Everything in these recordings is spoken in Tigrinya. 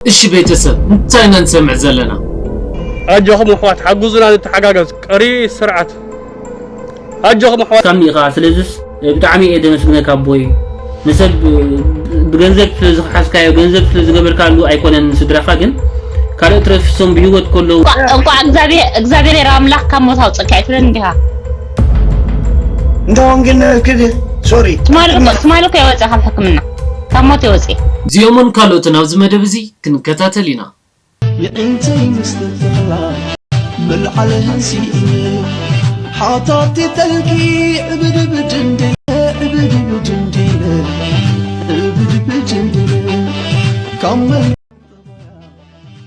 እሺ ቤተሰብ፣ እንታይ ኢና ንሰምዕ ዘለና? ኣጆኹም ኣሕዋት፣ ሓግዙና፣ ንተሓጋገዝ። ቀሪ ስርዓት ኣጆኹም ኣሕዋት። ሳሚ ኢኻ። ስለዚስ ብጣዕሚ እየ ደመስግነካ ኣቦይ። ንሰብ ብገንዘብ ስለ ዝኸሓስካዮ፣ ገንዘብ ስለ ዝገበርካሉ ኣይኮነን ስድራኻ፣ ግን ካልኦት ረፊሶም ብህይወት ከለዉ እንኳዕ እግዚኣብሔር ኣምላኽ ካብ ሞት ኣውፅእካ ኣይትብለን እንዲኻ። እንደ ወንጌል ነክድ ሶሪ ትማሊ እኮ የወፀ ካብ ሕክምና ካብ ሞት የወፀ። እዚኦምን ካልኦትን ኣብዚ መደብ እዚ ክንከታተል ኢና። የዒንተይ ምስትፍላ ምልዓል ስኢነ ሓታቲ ጠልቂ ዕብድብድ እንድየ ዕብድብድ እንድየ ዕብድብድ እንድየ ካብ መን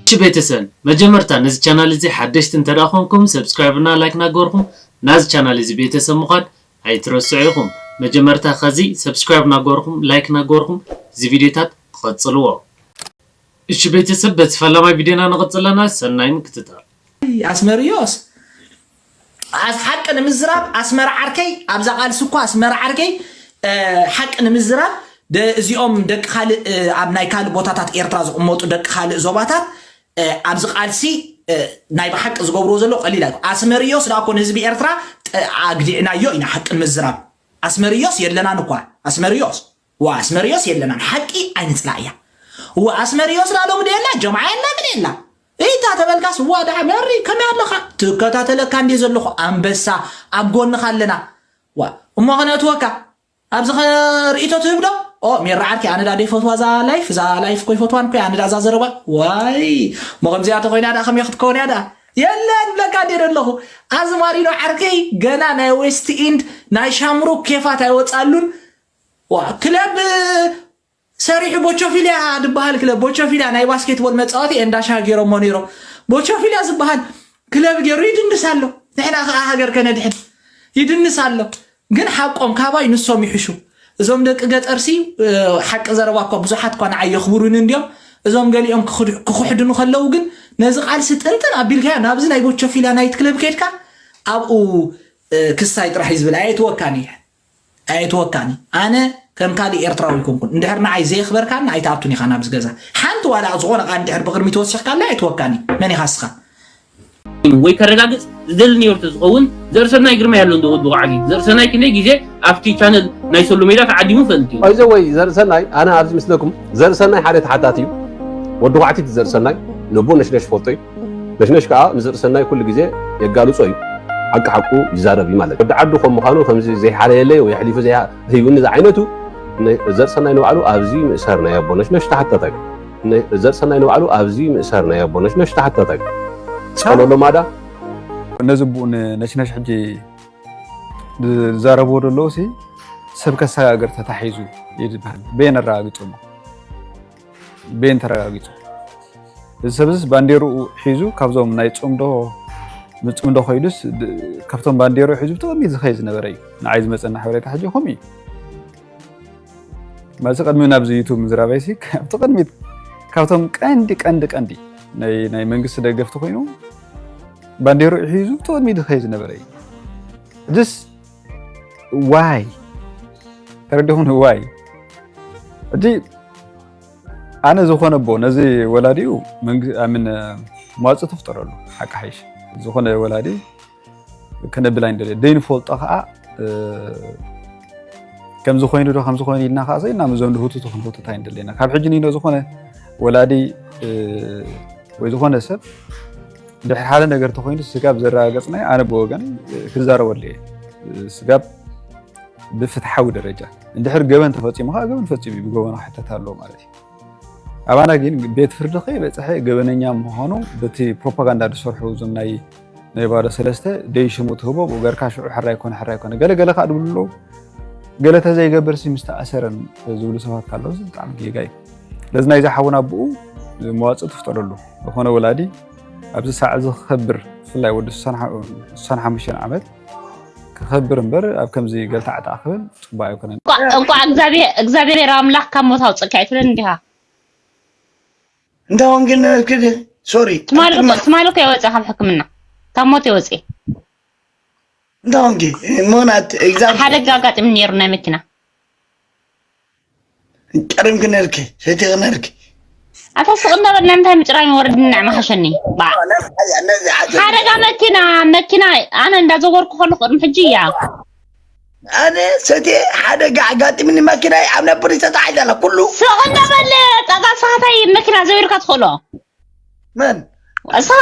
እሺ ቤተሰብ፣ መጀመርታ ነዚ ቻናል እዚ ሓደሽቲ እንተ ደኣ ኮንኩም ሰብስክራይብ እና ላይክ ናገርኩም ናዚ ቻናል እዚ ቤተሰብ ምዃን ኣይትረስዑ ኢኹም። መጀመርታ ከዚ ሰብስክራይብ ናገርኩም ላይክ ናገርኩም እዚ ቪድዮታት ትቐጽልዎ። እሺ ቤተሰብ፣ በቲ ፈላማይ ቪድዮና ንቐጽል ኣለና። ሰናይ ምክትታል። ኣስመርዮስ ኣስ ሓቂ ንምዝራብ ኣስመራ ዓርከይ ኣብዛ ቃልሲ እኳ ኣስመራ ዓርከይ እ፣ ሓቂ ንምዝራብ ደ- እዚኦም ደቂ ካልእ እ፣ ኣብ ናይ ካልእ ቦታታት ኤርትራ ዝቕመጡ ደቂ ካልእ ዞባታት እ፣ ኣብዚ ቃልሲ እ፣ ናይ ብሓቂ ዝገብርዎ ዘሎ ቀሊል ኣይኮ ኣስመርዮስ ዳኮ ንህዝቢ ኤርትራ ጥ- ኣግዲዕናዮ ኢና ሓቂ ንምዝራብ ኣስመርዮስ የለናን እኳ ኣስመርዮስ ዋ ኣስመርዮስ የለናን ሓቂ ኣይንፅላእያ ዋ ኣስመርዮስ ላሎም ደላ ጀምዓ የላ ምን የላ እታ ተበልካስ ዋ ደሓ መሪ ከመይ ኣለኻ ትከታተለካ እንዴ ዘለኹ ኣንበሳ ኣብ ጎንኻ ኣለና ዋ እሞ ከነእትወካ ኣብዚ ኸ ርእቶ ትህብ ዶ ኦ ሜራ ዓርኪ ኣነ ዳ ደይፈትዋ እዛ ላይፍ እዛ ላይፍ ኮ ይፈትዋን ኮ ኣነ ዳ እዛ ዘረባ ዋይ ሞ ከምዚኣ ተኮይና ዳ ከመይ ክትከውን እያ ዳ የለን ብለካ እንዴ ዘለኹ ኣዝማሪኖ ዓርከይ ገና ናይ ዌስት ኢንድ ናይ ሻምሩክ ኬፋት ኣይወፃሉን ዋ ክለብ ሰሪሑ ቦቾፊልያ ዝበሃል ክለብ ቦቾፊልያ ናይ ባስኬትቦል መፃወቲ እንዳ ሻሂ ገይሮሞ ነይሮም ቦቾፊልያ ዝበሃል ክለብ ገይሩ ይድንስ ኣሎ ንሕና ከዓ ሃገር ከነድሕን ይድንስ ኣሎ ግን ሓቆም ካባይ ንሶም ይሕሹ እዞም ደቂ ገጠርሲ ሓቂ ዘረባ እኳ ብዙሓት እኳ ንዓይ የኽብሩኒ እንዲዮም እዞም ገሊኦም ክኽሕድኑ ከለዉ ግን ነዚ ቃልሲ ጥንጥን ኣቢልካዮ ናብዚ ናይ ቦቾፊልያ ናይት ክለብ ከድካ ኣብኡ ክሳይ ጥራሕ እዩ ዝብል ኣየትወካን እየ ኣይትወካኒ ኣነ ከም ካልእ ኤርትራዊ ኣይኮንኩን እንድሕር ንዓይ ዘየኽበርካኒ ኣይትኣቱን ኢኻ ናብዚ ገዛ ሓንቲ ዋላ ዝኾነ ቃል እንድሕር ብቕድሚ ተወሲኽካለይ ኣይትወካኒ መን ኢኻ እስኻ ወይ ከረጋግጽ ዝደሊ ነይሩ ተዝኸውን ዘርእሰናይ ግርማ ያለው እንደ ወዱ ዓሊ ዘርእሰናይ ክንደይ ግዜ ኣብቲ ቻነል ናይ ሰሉ ሜዳ ተዓዲሙ ፈልጥ እዩ ኣይዘ ወይ ዘርእሰናይ ኣነ ኣብዚ ምስለኩም ዘርእሰናይ ሓደ ተሓታት እዩ ወዲ ኳዕቲት ዘርእሰናይ ልቡ ነሽነሽ ፎቶ እዩ ነሽነሽ ከዓ ንዘርእሰናይ ኩሉ ግዜ የጋልጾ እዩ ሓቂ ሓቁ ይዛረብ እዩ ማለት ወዲ ዓዱ ከም ምዃኑ ከምዚ ዘይሓለየለይ ወይ ኣሕሊፉ ዘይህይውኒ ዝዓይነቱ ዘርእሰናይ ንባዕሉ ኣብዚ ምእሳር ናይ ኣቦ ነሽነሽ ተሓታታይ ዘርእሰናይ ንባዕሉ ኣብዚ ምእሳር ናይ ኣቦ ነሽነሽ ተሓታታይ ጸሎሎ ማዳ ነዚ ብኡ ነሽነሽ ሕጂ ዝዛረብዎ ዘለዉ ሲ ሰብ ከሰጋግር ተታሒዙ ይበሃል በየን ኣረጋጊጾሞ በየን ተረጋጊጹ እዚ ሰብዝስ ባንዴርኡ ሒዙ ካብዞም ናይ ጽምዶ ምጽምዶ ኮይዱስ ካብቶም ባንዴርኡ ሒዙ ብተቐሚት ዝኸይ ዝነበረ እዩ ንዓይ ዝመጸና ሓበሬታ ሕጂ ከምኡ እዩ ማለት ቅድሚ ናብዚ ዩቱብ ምዝራበይሲ ኣብቲ ቅድሚት ካብቶም ቀንዲ ቀንዲ ቀንዲ ናይ መንግስቲ ደገፍቲ ኮይኑ ባንዴርኡ ሒዙ ብተቐድሚት ዝኸይ ዝነበረ እዩ ሕጅስ ዋይ ተረዲኹም ዋይ ሕጂ ኣነ ዝኾነ ኣቦ ነዚ ወላዲኡ ኣምን መዋፅእ ትፍጠረሉ ሓቂ ሓይሽ ዝኾነ ወላዲ ከነብል ኣይንደልዮ ደይንፈልጦ ከዓ ከምዚ ኮይኑ ዶ ከምዚ ኮይኑ ኢልና ከዓ ሰኢልና ምዞም ድህቱቱ ክንህቱት ኣይንደልየና ካብ ሕጂ ኒኖ ዝኾነ ወላዲ ወይ ዝኾነ ሰብ ድሕሪ ሓደ ነገር ተኮይኑ ስጋብ ዘረጋገፅናዮ ኣነ ብወገን ክዛረበሉ እየ ስጋብ ብፍትሓዊ ደረጃ እንድሕር ገበን ተፈፂሙ ከዓ ገበን ፈፂሙ እዩ ብገበኑ ክሕተት ኣለዎ ማለት እዩ ኣባና ግን ቤት ፍርዲ ከይበፅሐ ገበነኛ ምዃኑ በቲ ፕሮፓጋንዳ ዝሰርሑ እዞም ናይ ናይ ባዶ ሰለስተ ደይ ሽሙ ትህቦ ብኡ ገርካ ሽዑ ሕራይ ኮነ ሕራይ ኮነ ገለ ገለ ከዓ ድብሉ ኣለዉ ገለ ተዘይገብር ሲ ምስ ተኣሰረን ዝብሉ ሰባት ካለዉ እዚ ብጣዕሚ ጌጋ እዩ ስለዚ ናይዚ ሓውና ብኡ መዋፅእ ትፍጠረሉ ዝኾነ ወላዲ ኣብዚ ሳዕ እዚ ክኸብር ብፍላይ ወዲ ስሳን ሓሙሽተን ዓመት ክኸብር እምበር ኣብ ከምዚ ገልታዕጣዕ ክብል ፅቡቅ ኣይኮነን እንኳዕ እግዚኣብሔር ኣምላኽ ካብ ሞት ኣውፅእካ እዩ ትብለኒ እንዲኻ እንዳ ወንጌል ነርክድ ሶሪ ትማሊ እኮ የወፀ ካብ ሕክምና ካብ ሞት የወፀ እንዳ ወንጌል ሞናት እግዚኣብሔር ሓደጋ ኣጋጢሙ ነይሩ ናይ መኪና ቀሪምክ ነርክ ሰቲቕ ነርክ ኣታ ስቕ እንዳበልና እንታይ ምጭራይ ወርድና መሓሸኒ። ባ ሓደጋ መኪና መኪና ኣነ እንዳዘወርኩ ከለኹ ቅድሚ ሕጂ እያ። ኣነ ሰቴ ሓደጋ ኣጋጢምኒ፣ መኪናይ ኣብ ናይ ፖሊስ ተታሒዛ ኣላ። ኩሉ ስቕ እንዳበል ጣጣ ሰኻታይ መኪና ዘዊርካ ትኽእሎ መን እስኻ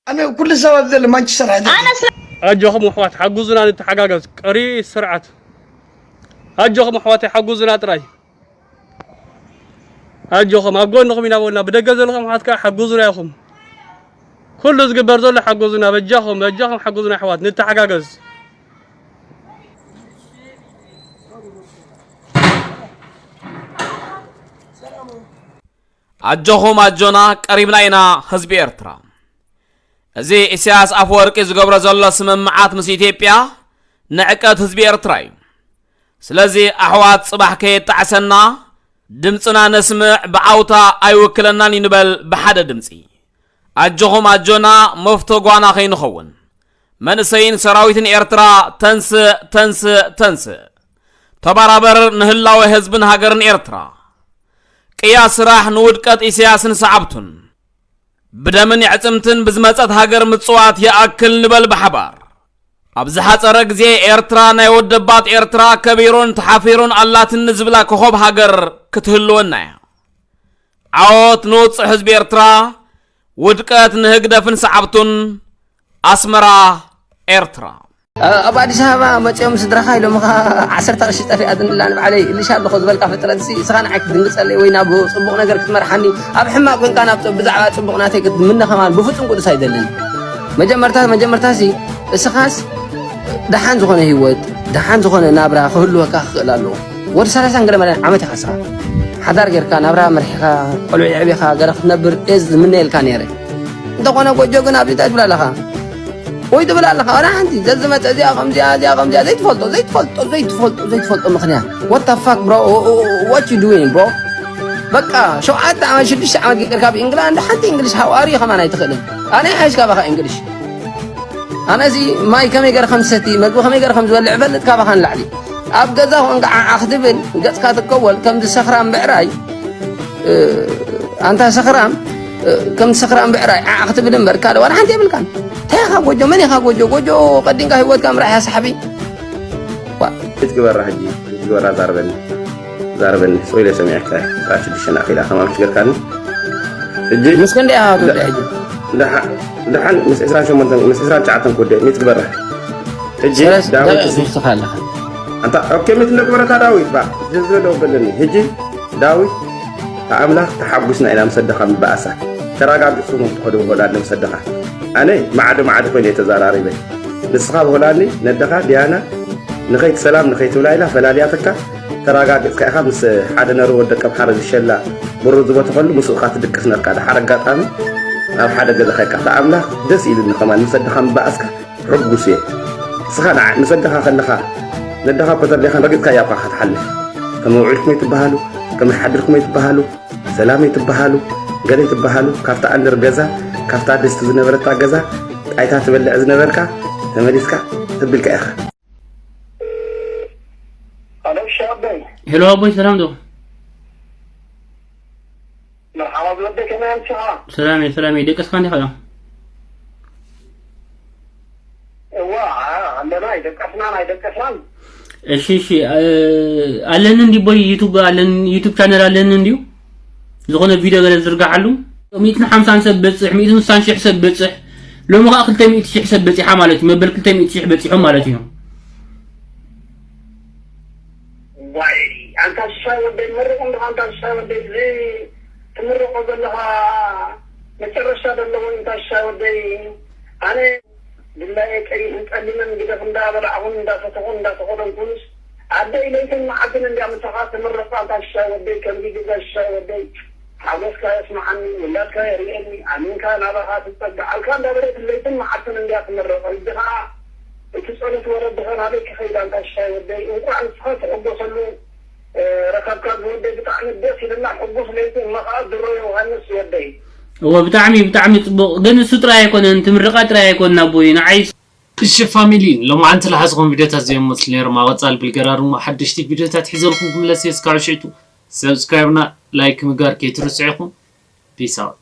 ኣነ ኩሉ ሰብ ኣብ ዘሎ ማንቸስተር ሓዘ ኣነ ስለ ኣጆኹም ኣሕዋት ሓጉዙና ንተሓጋገዝ። ቀሪ ስርዓት ኣጆኹም ኣሕዋተይ ሓጉዙና ጥራይ። ኣጆኹም ኣብ ጎንኹም ኢና በልና ብደገ ዘለኹም ኣሕዋት ከዓ ሓጉዙና ኢኹም። ኩሉ ዝግበር ዘሎ ሓጉዙና በጃኹም በጃኹም ሓጉዙና ኣሕዋት ንተሓጋገዝ። ኣጆኹም ኣጆና ቀሪብና ኢና ህዝቢ ኤርትራ። እዚ ኢሳያስ ኣፈወርቂ ዝገብሮ ዘሎ ስምምዓት ምስ ኢትዮጵያ ንዕቀት ህዝቢ ኤርትራ እዩ። ስለዚ ኣሕዋት ጽባሕ ከየጣዕሰና ድምጽና ነስምዕ ብዓውታ ኣይውክለናን ይንበል ብሓደ ድምጺ። ኣጆኹም ኣጆና መፍቶ ጓና ከይንኸውን። መንእሰይን ሰራዊትን ኤርትራ ተንስእ ተንስእ ተንስእ። ተባራበር ንህላወ ህዝብን ሃገርን ኤርትራ። ቅያ ስራሕ ንውድቀት ኢሳያስን ሰዓብቱን። ብደምን የዕጽምትን ብዝመጸት ሃገር ምጽዋት ይኣክል ንበል ብሓባር። ኣብ ዝሓጸረ ግዜ ኤርትራ ናይ ወደባት ኤርትራ ከቢሩን ተሓፊሩን ኣላትኒ ዝብላ ኮኾብ ሃገር ክትህልወና እያ። ዓወት ንውጹዕ ህዝቢ ኤርትራ፣ ውድቀት ንህግደፍን ሰዓብቱን። ኣስመራ ኤርትራ። ኣብ ኣዲስ ኣበባ መፂኦም ስድራኻ ኢሎምኻ ዓሰርተ ቅርሺ ጠፊኣትኒ ኣላ ንባዕለይ እልሻ ኣለኹ ዝበልካ ፍጥረት ሲ እስኻ ንዓይ ክትድንግፀለይ ወይ ናብ ፅቡቕ ነገር ክትመርሓኒ ኣብ ሕማቕ ኮይንካ ናብ ብዛዕባ ፅቡቕ ናተይ ክትምነ ከማን ብፍፁም ቅዱስ ኣይደልን። መጀመርታ መጀመርታ ሲ እስኻስ ደሓን ዝኾነ ህይወት ደሓን ዝኾነ ናብራ ክህልወካ ክኽእል ኣለዎ። ወዲ ሰላሳን ገለ መለን ዓመት ኢኻ እስኻ ሓዳር ጌርካ ናብራ መርሒኻ ቆልዑ የዕቢኻ ገለ ክትነብር እየ ዝምነየልካ ነይረ። እንተኾነ ጎጆ ግን ኣብዚ እንታይ ትብል ኣለኻ? ወይ ትብል ኣለኻ ዋላ ሓንቲ ዘዝመፀ እዚኣ ከምዚኣ እዚኣ ከምዚኣ ዘይትፈልጦ ዘይትፈልጦ ዘይትፈልጦ ዘይትፈልጦ ምኽንያት what the fuck bro what you doing bro በቃ ሸውዓተ ዓመት ሽዱሽተ ዓመት ጌርካ ብእንግላንድ ሓንቲ እንግሊሽ how are you ከማን ኣይትኽእልን ኣነ ሓይሽ ካባኻ እንግሊሽ ኣነዚ ማይ ከመይ ገር ከም ዝሰቲ መግቢ ከመይ ገር ከም ዝበልዕ እፈልጥ ካባኻ ንላዕሊ ኣብ ገዛ ኮንካ ዓዓ ክትብል ገፅካ ትከወል ከምዚ ሰኽራም ብዕራይ ኣንታ ሰኽራም ከም ሰኽራም ብዕራይ ዓዓ ክትብል እምበር ካልእ ዋላ ሓንቲ የብልካን እንታይ ኢኻ ጎጆ መን ኢኻ ጎጆ ጎጆ ቀዲንካ ህይወትካ ምራሕ እያ ሳሕቢ ትግበራ ሕጂ ትግበራ ዛርበኒ ዛርበኒ ስቕ ኢለ ሰሚዐካ ጥራሕ ሽዱሽተ ናእኺላ ከማም ትገርካኒ ሕጂ ምስ ክንደይ ኢኻ ትወደ ሕጂ ደሓን ምስ ዕስራን ሸሞንተን ምስ ዕስራን ትሽዓተን ክወደ ሚት ግበራ ሕጂ ዳዊት ትወስኻ ኣለኻ ኣንታ ኦኬ ሚት እንደ ግበረታ ዳዊት ባ ዝዝበለው በለኒ ሕጂ ዳዊት ተኣምላኽ ተሓጒስና ኢና ምስ ኣደኻ ምበኣሳ ተረጋጊጽኩም ትኸዱ ብሆላንድ ምስ ኣደኻ ኣነ ማዕዶ ማዕዶ ኮይነ እየ ተዘራሪበ ንስኻ ብሆላንድ ነደኻ ዲያና ንኸይት ሰላም ንኸይትብላ ኢላ ፈላልያትካ ተረጋጊጽካ ኢኻ ምስ ሓደ ነርዎ ደቀምሓረ ዝሸላ ብሩ ዝበተኸሉ ምስኡ ኢኻ ትድቅስ ነርካ ድሓር ኣጋጣሚ ኣብ ሓደ ገዛ ኸይካ ተኣምላኽ ደስ ኢሉኒ ኸማን ምስ ኣደኻ ምበኣስካ ሕጉስ እየ እስኻ ንዓ ምስ ኣደኻ ከለኻ ነደኻ እኮ ተርዲኻን ረጊጽካያ እኳ ኢኻ ትሓልፍ ከመይ ውዒልኩም ኣይትበሃሉ ከመይ ሓድርኩም ኣይትበሃሉ ሰላም ኣይትበሃሉ ገለ ኣይትበሃሉ ካብታ ኣንደር ገዛ ካብታ ድስቲ ዝነበረታ ገዛ ጣይታ ትበልዕ ዝነበርካ ተመሊስካ ተቢልካ ኢኻ ኣለው ሻበይ ሄሎ ኣቦይ ሰላም ዶ መርሓባ ዝወደ ከመይ ኣምስኻ ሰላም እየ ሰላም እየ ደቀስካ እንዲኻ ዶ እዋ ኣለና ኣይደቀስናን ኣይደቀስናን እሺ እሺ ኣለኒ እንዲ ቦይ ዩቱብ ኣለኒ ዩቱብ ቻነል ኣለኒ እንዲዩ ዝኾነ ቪድዮ ገለ ዝርግሓሉ ሚእትን ሓምሳን ሰብ በፅሕ ሚእትን ስሳን ሽሕ ሰብ በፅሕ ሎሚ ከዓ ክልተ ሚእቲ ሽሕ ሰብ በፂሓ ማለት እዩ መበል ክልተ ሚእቲ ሽሕ በፂሖም ማለት እዩ ዋይ ኣንታ ሽሻይ ወደይ መርቕ እንድኻ ኣንታ ሽሻይ ወደይ እዚ ትምርቆ ዘለኻ መጨረሻ ዘለዎ ኣንታ ሽሻይ ወደይ ኣነ ድላየ ቀይሕን ጸሊምን ግደፍ እንዳበላዕኹን እንዳሰተኹን እንዳተኾደንኩንስ ኣደይ ለይትን መዓልትን እንድያ ምሳኻ ትምርቕ ኣንታ ሽሻይ ወደይ ከምዚ ግዛ ሽሻይ ወደይ ሓጎስካ የስምዓኒ ውላድካ የርእየኒ ኣሚንካ ናባኻ ትጸግዓልካ እንዳበለት ለይትን መዓልትን እንድያ ትምርቕ ሕጂ ኸዓ እቲ ጸሎት ወረድኻ ናበይ ክኸይድ ኣንታ ሽሻይ ወደይ እንቋዕ ንስኻ ትሕጎሰሉ ረኸብካ ዝወደይ ብጣዕሚ ደስ ኢልና ሕጉስ ለይቲ እሞ ኸዓ ድሮ ዮሃንስ ወደይ እወ ብጣዕሚ ብጣዕሚ ፅቡቅ ግን እሱ ጥራይ ኣይኮነን እቲ ምርቃ ጥራይ ኣይኮነን ኣቦይ ንዓይ እሺ ፋሚሊ ሎማዓንቲ ለሓዝኹም ቪዲዮታት እዚኦም መስሉ ነይሮም ኣብ ቀፃሊ ብልገራር እሞ ሓደሽቲ ቪዲዮታት ሒዘልኩም ክምለስ እየ እስካብ ሽዕቱ ሰብስክራይብና ላይክ ምግባር ከይትርስዑ ኢኹም። Peace out።